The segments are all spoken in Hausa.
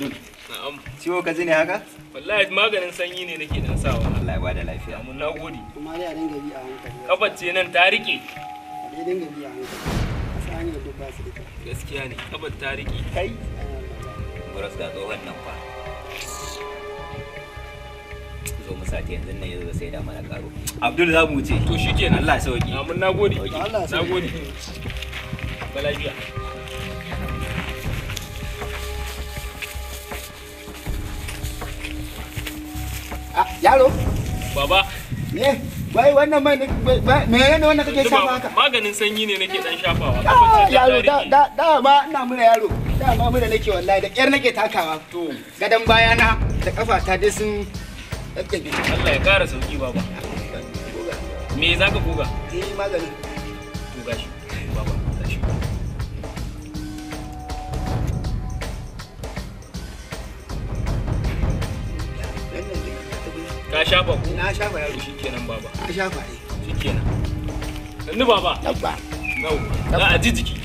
Abdul. Na'am. Ciwo ka ji ne haka? Wallahi maganin sanyi ne nake dan sawa. Allah ya bada lafiya. Mun nagode. Kuma dai a dinga bi a hankali. Kafar ce nan ta rike. A dai dinga bi a hankali. Kasa hanyar duk ba su da kyau. Gaskiya ne, kafar ta rike. Kai. Buras ga tsohon nan fa. Zo mu sati yanzu nan yanzu sai da mana karo. Abdul za mu wuce. To shikenan. Allah ya sauki. Amin nagode. Allah ya sauki. Nagode. Ba lafiya. Ah, yaro, Baba, me? Wai wannan mai me ne wannan kake shafa haka? maganin sanyi ne nake dan shafawa. Ah, Kafar ce ta yaro da rike. da da ma ina mura yaro. Da ma mura nake wallahi da kyar nake takawa. To, Gadon bayana da kafata dai sun ɗaɗɗage. Allah ya kara sauki baba. Me za ka goga? Eh, maganin. To gashi. Baba, gashi. Wannan ne. Ka shafa ko? Na shafa yaro. To shikenan baba. Na shafa eh. Shikenan. Sannu baba. Yabba. Nau. Za a ji jiki.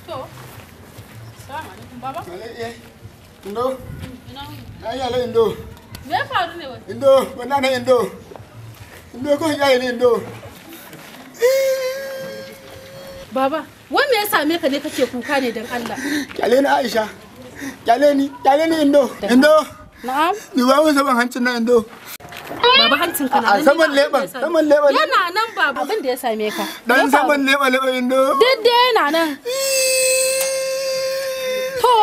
To, salamu alaikum baba. Eh, Indo, Ina wuni. na yi ala Indo. Me ya faru ne wai? Indo, wannan na Indo. Indo ko ya ni Indo. Baba, wai me ya same ka ne kake kuka ne dan Allah? Kyale ni Aisha. Kyale ni, kyale ni Indo. Indo, Na'am. duba mun saman hancin na Indo. Baba hancin ka na A nan. saman ni ba abin da leɓen, ya same- saman leɓen. Yana nan baba abin da ya same ka. Dan Me ya faru? saman leba leba Indo. Duk dai yana nan. To.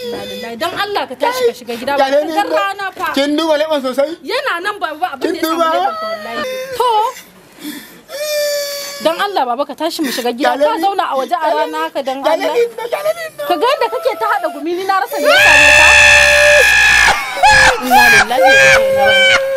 Inna lillahi, dan Allah ka tashi ka shiga gida ba Kyale ni kan Indo. rana fa. Kin duba leɓen sosai? Yana nan baba abin da Kin ya same duba? ka wallahi. To. Dan Allah baba ka tashi mu shiga gida Kyale ka ni. zauna a waje a rana haka dan Kyale Allah. ni Indo, kyale ni Indo. Ka ga yadda kake ta haɗa gumi ni na rasa me ya same ka. Inna lillahi wa inna ilaihi raji'un.